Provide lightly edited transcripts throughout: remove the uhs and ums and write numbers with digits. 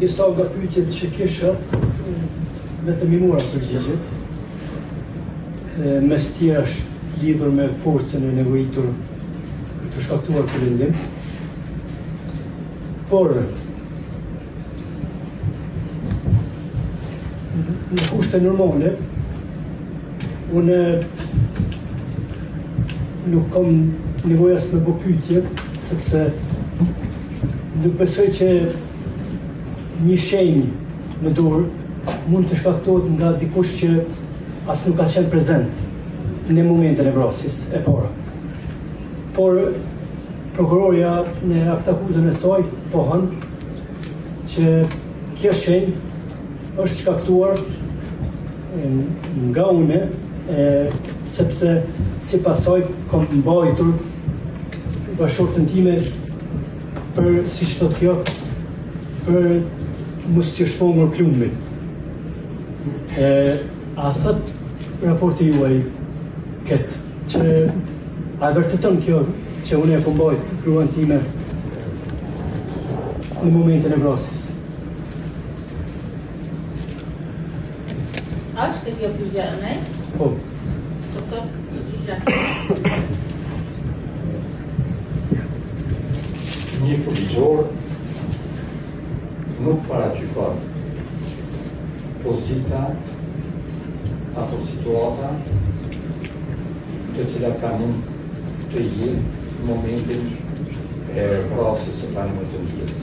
Disa nga pyetjet që kisha, vetëm i mora përgjigjet. Mes tjerash lidhur me forcën e nevojitur për të shkaktuar këtë lëndim. Por, në kushte normale, unë nuk kam nevojë as me bo pyetje, sepse nuk besoj që një shenjë në dorë mund të shkaktohet nga dikush që as nuk ka qenë prezent në momentin e vrasjes e para. Por prokurorja në aktakuzën e saj pohon që kjo shenjë është shkaktuar nga une, e, sepse sipas saj kom mbajtur bashkëshorten time për, siç thotë kjo, për mos t'ju shmangur plumbit. E, a thot raporti juaj këtë, që a e vërteton kjo që unë e kom mbajt gruan time në momentin e vrasjes? A është kjo pyetja ne? Po. Doktor, përgjigja. Mjeku ligjor nuk paragjykon pozita apo situata të cilat kanë mund të jenë në momentin e vrasjes së tani më të ndjerës.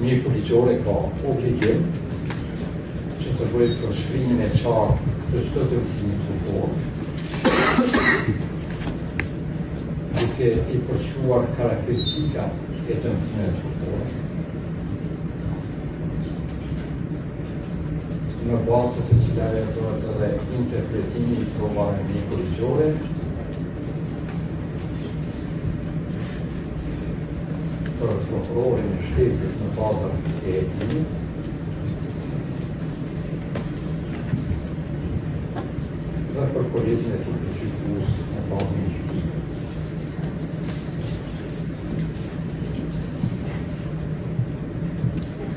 Mjeku ligjor e ka obligim që të bëjë përshkrimin e qartë të çdo dëmtimi trupor, duke i përshkruar karakteristikat e dëmtimeve trupore, në bazë të të cilave bëhet edhe interpretimi i provave mjeko-ligjore, për prokurorin e shtetit në bazat e hetimit, dhe për kolegjin e trupit gjykues në bazën e gjykimit.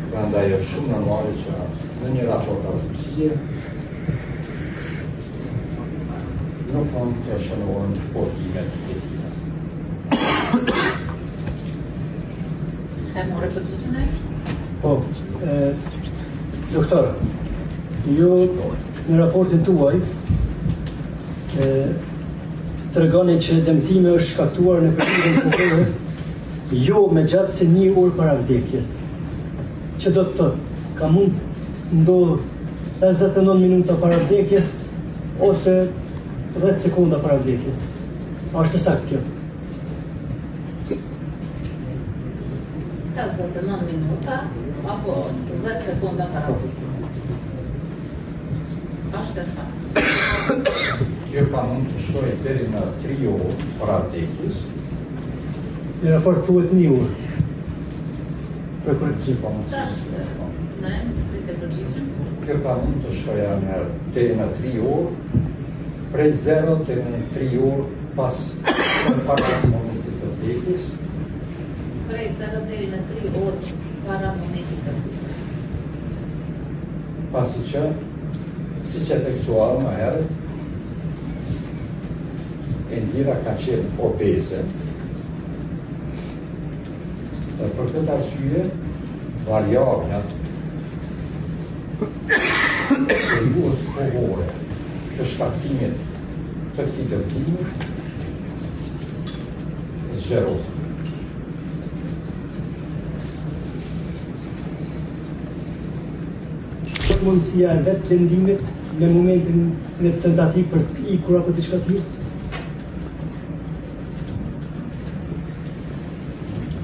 Prandaj është shumë normale që në një raport autopsie nuk mund të shënohen pohimet e tilla. E more përgjigjen e? Po, e, doktor, ju në raportin tuaj e, tregoni që dëmtimi është shkaktuar në periudhën kohore jo më gjatë se një orë para vdekjes. Që do të thotë, ka mund ndodhë 59 minuta para vdekjes ose 10 sekonda para vdekjes. A është e saktë kjo? 59 minuta apo 10 sekonda para vdekjes. Është e saktë. Kjo ka mund të shkojë deri në 3 orë para vdekjes. Në raport thuhet një orë. Për korrektësi. Po, mos. Tash, ne, pritë përgjigjen. Kjo ka mund të shkojë në deri në 3 orë, prej 0 deri në 3 orë pas para momentit të vdekjes. Prej 0 deri në 3 orë para momentit të vdekjes. Pasi që, siç e theksuar më herët, e ndjera ka qenë obeze, dhe për këtë arsye, variablat e periudhës kohore të shkaktimit të këtij dëmtimi zgjerohen. Mundësia e vetë lëndimit në momentin në tentativë për të ikur apo diçka tjetër?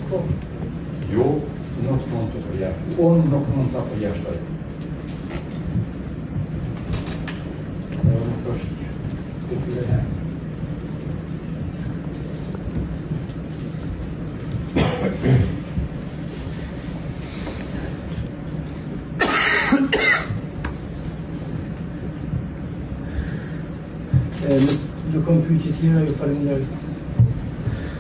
Po. Jo, nuk mund të përjashtoj. Unë nuk mund ta përjashtoj. Edhe nuk është detyrë e E, nuk, nuk kam pyetje tjera, ju faleminderit.